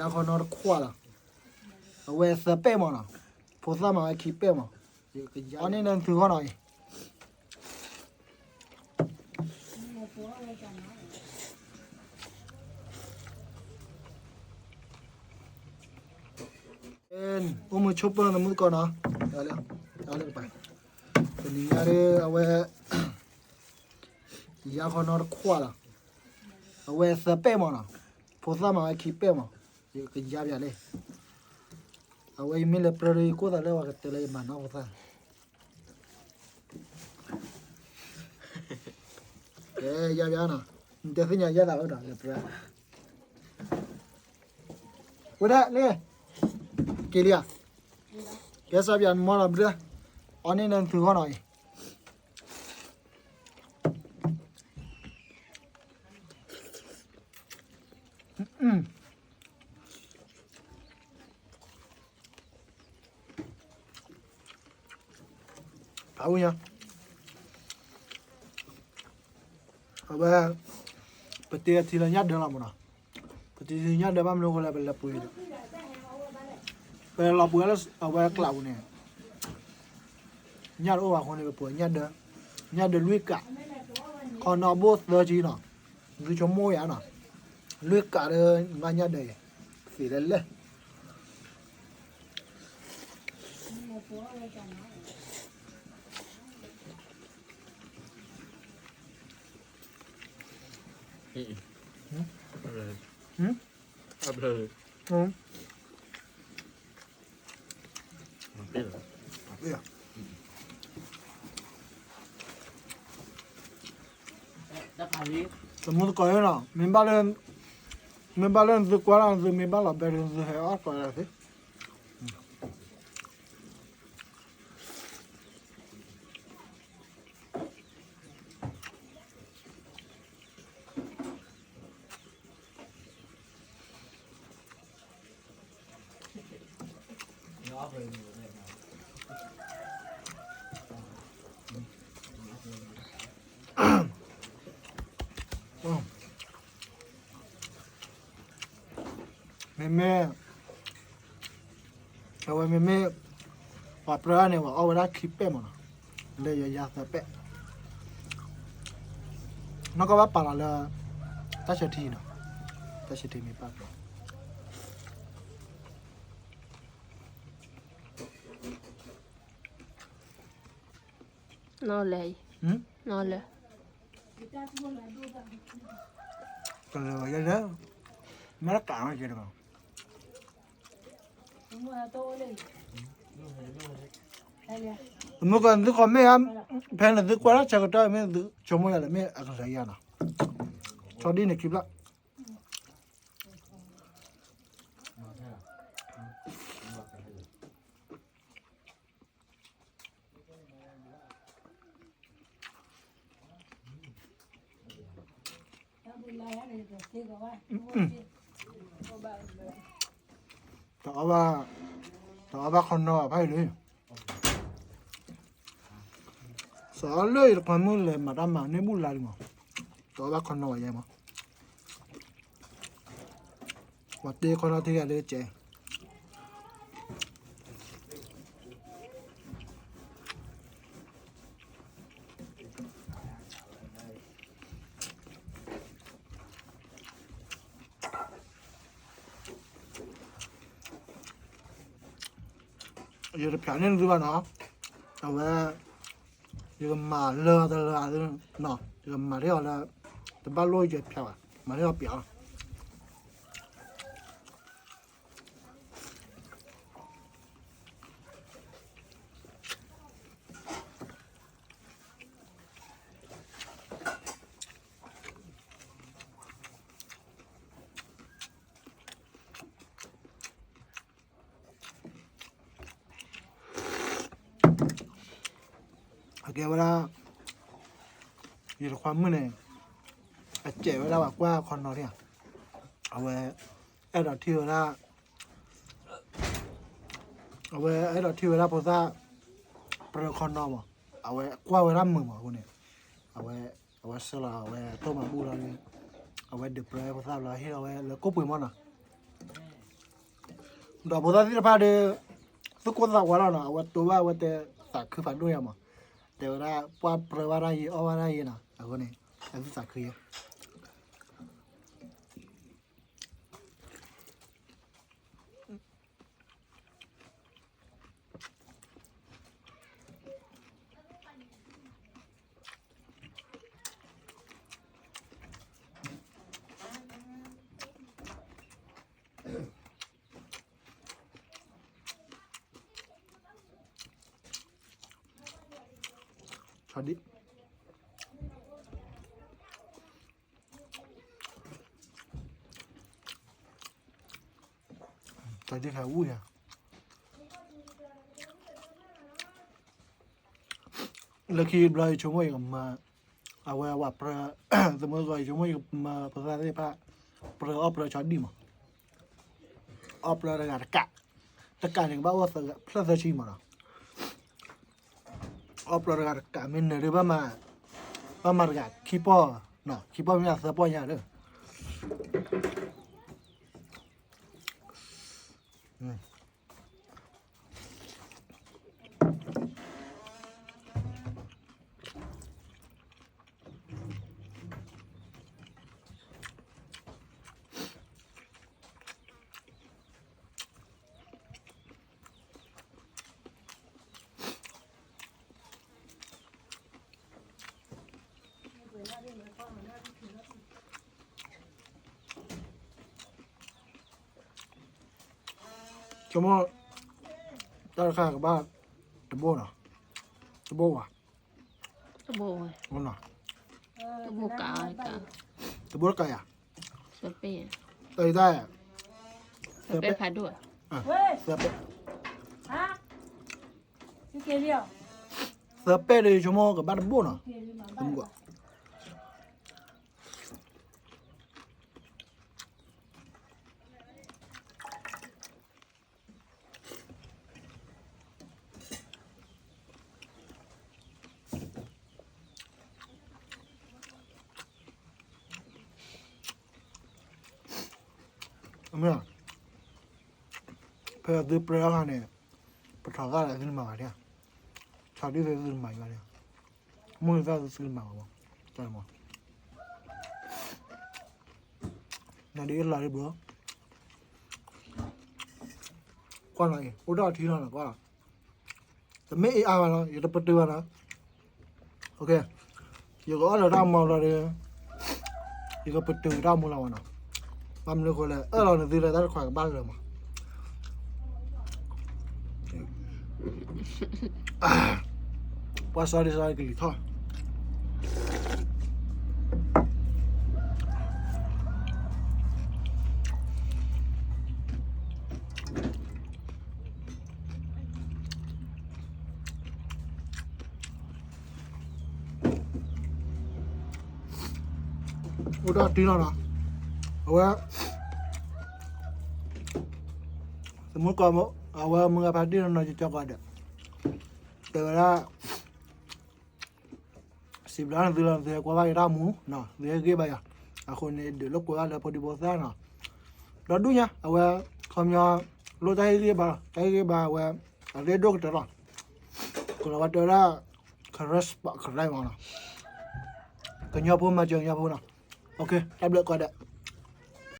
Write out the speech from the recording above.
ယါခီနီတခွးလီၤ, အဝဲသၢပဲၢ်မးနီၤ, ဖိသၣ်မၤဝဲခံပဲၢ်မး, အီၤန့ၣ်နသုဃီနီၤအံၤ အိၣ်မုာ်ဆိးပၢၤသမုသကိးနီၤ, တနံၤညါဒီး အဝဲ ယါခီနီတခွးလီၤ, အဝဲသၢပဲၢ်မးနီၤ, ဖိသၣ်မၤဝဲခံပဲၢ်မး, ယကယါပၠးလံ, အဝဲယမ့ၢ်လဲၤပြၢဒီးယကိၢ်သးလၢပှၤကတဲလၢယမၤနီၢ်ဖိသၣ် ကဲ ယါပၠးနီၤ, နတဲသ့ၣ်ညါယါသးအိၣ်ဒီး လဲၤပြၢ ဝဲဒၣ်လၢ က့ၤလံဧါ, ကဲစးပၠးနမီၢ်လီၤဘျၢ, အီၤန့ၣ်နသုဃီနီၤအံၤ ဖးဝံၣ်ညါ, အဝဲ ပတ့အထံလၢညၣ်ဒၢလီၤမးနီၤ, ပတ့ထံညၣ်ဒၢဘၣ်မနုၤအဃိလဲၣ် ပလဲၤပှ့ၤဒီး ပလီၤပှ့ၤလၢအဝဲကျးပူၤန့ၣ်, ညၣ်တအိၣ်ဘၣ်အဃိန့ၣ် ပပှ့ၤညၣ်ဒၢ, ညၣ်ဒၢလွံၢ်ကး, ခီနီဘိၣ်သၢဆံနီၤ, သုဆိကမိၣ်ယါနီၤ, လွံၢ်ကးဒီး ငါညၣ်ဒၢအံၤ သ့လဲၣ်လဲၣ် သမူသကိးနီၤ, မ့ၢ်ဘၣ်လၢ မ့ၢ်ဘၣ်လၢနသုကွၢ်လၢ နသုမ့ၢ်ဘၣ်လီၤဘဲ နသုဟဲအီၣ်ကွၢ်လၢသ့ မ့မ့ၢ် အဝဲမ့မ့ၢ် ပှၤပြၢန့ၣ် ပှၤအီၣ်ဝဲဒၣ်ခံပဲၢ်မးနီၤ, လၢယယါသၢပဲၢ်, နီၢ်ကီၢ်ဘၣ်ပာ်လီၤလၢ တၢ်ဆၢထံနီၤ, တၢ်ဆၢထံမ့ၢ်ပာ်ပျီ နီၢ်လဲၣ်, နီၢ်လဲၣ်, ကလၢၤဝဲယဲလၢ မ့ၢ်တကးမ့ၢ်ကဲတဘၣ်, မ့ၢ်ကနသုခီမ့ၢ်ဧါ, ဖဲနသုကွၢ်လၢဆၢကတီၢ်မ့ၢ်သုဆိကမိၣ်ယၤလၢ မ့ၢ်အကစၢ်ယၤနီၤ, ဆီဒံၣ်န့ၣ်ခံဘျီ တအီၣ်ဘၣ်, တအီၣ်ဘၣ်ခီနီဘၣ်ဖးအံၤလံ, စီၤအီၣ်လၢယတခွါမုၣ်လဲၤမၤတၢ်မၤန့ၢ်ဘူၣ်လါလံမး, တအီၣ်ဘၣ်ခီနီဘၣ်ယဲမး, ပှၤတ့ခီနီထံဂၤလၢကဲ ယတဖျါန့ၢ်သုဘၣ်နီၤ, အဝဲ ယကမၤလၢတလၢနီၤ, ယကမၤထီၣ်အီၤလၢ တဘၣ်လိၣ်ယဖျါဘၣ်, မၤထီၣ်အီၤပျီလီၤ. အကဲဝဲဒၣ် ယတခွါမုၣ်န့ၣ် အစဲးဝဲဒၣ်ပှၤကွၢ်ခီနီထံဧါ, အဝဲ အဲၣ်ဒိးထံၣ်ဝဲဒၣ် အဝဲအဲၣ်ဒိးထံၣ်ဝဲဒၣ်ဖိသၣ် ပြၢခီနီမး, အဝဲကွၢ်ဝဲဒၣ်မုာ်မးအဃိန့ၣ်, အဝဲ အဝဲဆှၢလီၤ အဝဲတိၢ်မၤဘူၣ်လီၤဒီး အဝဲဒုးပြၢဖိသၣ်ဘျီ ဟ့ၣ်လီၤဝဲလၢကိၣ်ပှ့ၤမးနီၤ. ဒီးဖိသၣ်သ့ၣ်တဖၣ်ဒီး သူၣ်ကိၢ်သးဝးလီၤနီၤ, အဝဲတိဘၣ်အဝဲတဲသးခုဖးဒိၣ်ညါမး, တဲဝဲဒၣ် ပှၢ်ပြၢဘၣ်တၢ်ယံၤ အီၣ်ဘၣ်တၢ်ယံၤနီၤ, အဃိန့ၣ် အသူၣ်သးခုယဲ ဆီဒံၣ်, ဆီဒံၣ်ခါအူယၤ, လၢခံဘျီယဆိကမိၣ်ယကမၤ, အဝဲဝဲပြၢ, သမုသကိး ယဆိကမိၣ်ယကမၤဖိသၣ်သ့ၣ်တဖၣ် ပြၢအီၣ်ပြၢဆီဒံၣ်မး, အီၣ်ပြၢတဂၤတကး, တကးန့ၣ် ကဘၣ်အိၣ်သၢဂၤ ဖျၢၣ်သၢဆံမးနီၤ, အီၣ်ပြၢတဂၤတကး မ့ၢ်နၢၤဒ်ဘၣ်မး, ဘၣ်မၤတဂၤခံပီၢ်, ခံပီၢ်မ့ၢ်သၢပီၢ်ညါဒီး ဆိကမိၣ် တၢ်တခါကဘၣ်တဘိနီၤ, တဘိဝဲ, တဘိဝဲ, တဘိကး, တဘိတကးယၤ, တၢ်, သၢပဲၢ်ဖးဒိၣ်, သၢပဲၢ်, သၢပဲၢ်ဒီး ယဆိကမိၣ်ကဘၣ်တဘိနီၤ, သမုသကိး မ့ၢ်, ဖဲသုပြၢအခါန့ၣ် ပထီၣ်သၣ်ဒီးသုတမၤဘၣ်ဒၣ်, ဆီဒံၣ်သုတမၤဘၣ်ဒၣ်, မုၢ်သၣ်သုသုတမၤဘၣ်မး, တၢ်မး နဒ်အလီၤဒ်ဘျီ, ကွၢ်နီၤအံၤ အိၣ်ဒၣ်ထံလီၤနီၤ ကွၢ်လီၤ, တမ့ၢ်အ့ၣ်အါဘၣ်နီၤ ယတပတုာ်ဘၣ်နီၤ, ယကအီၣ်လၢတၢ်မူလီၤဒီး ယကပတုာ်တၢ်မူလီၤဘၣ်နီၤ, ဘၣ်မနုၤအဃိလဲၣ် အၢၣ်လီၤနသုလၢတၢ်တခွါကဘၣ်လၢာ်မး ပှၤစီၤဒံစီၤကလံၤထီၣ် အိၣ်ဒၣ်တံၢ်လီၤနီၤ, အဝဲ သမုၣ်ကီၢ် အဝဲမုၢ်ဂၤဖးဒိၣ်နီၤ ကၠီကီးဒီး တဲဝဲဒၣ် စံးဘျုးနသုလၢနသုဟဲကွၢ်ဘၣ်ယတၢ်မူ, သုဟဲဂ့ၢ်ဘၣ်ယၤ, အဃိန့ၣ် ဒုးလိာ်ကွဲဘၣ်လၢဖိဒံဖိသၣ်နီၤ, ဒီဒူၣ်ညါ အဝဲ ခီပညီ လိၣ်တၢ်ဟ့ၣ်ဂံၢ်ဘါလီၤ, တၢ်ဟ့ၣ်ဂံၢ်ဘါအဝဲ အရ့ဒိၣ်ကတၢၢ်လီၤ, ကလီၤဝဲတဲဝဲဒၣ် ကရၢစပာ်ကရၢမးနီၤ, ကညီဖိမၤစၢၤကညီဖိနီၤ, တၢ်ဘျုးကိးဂၤဒဲး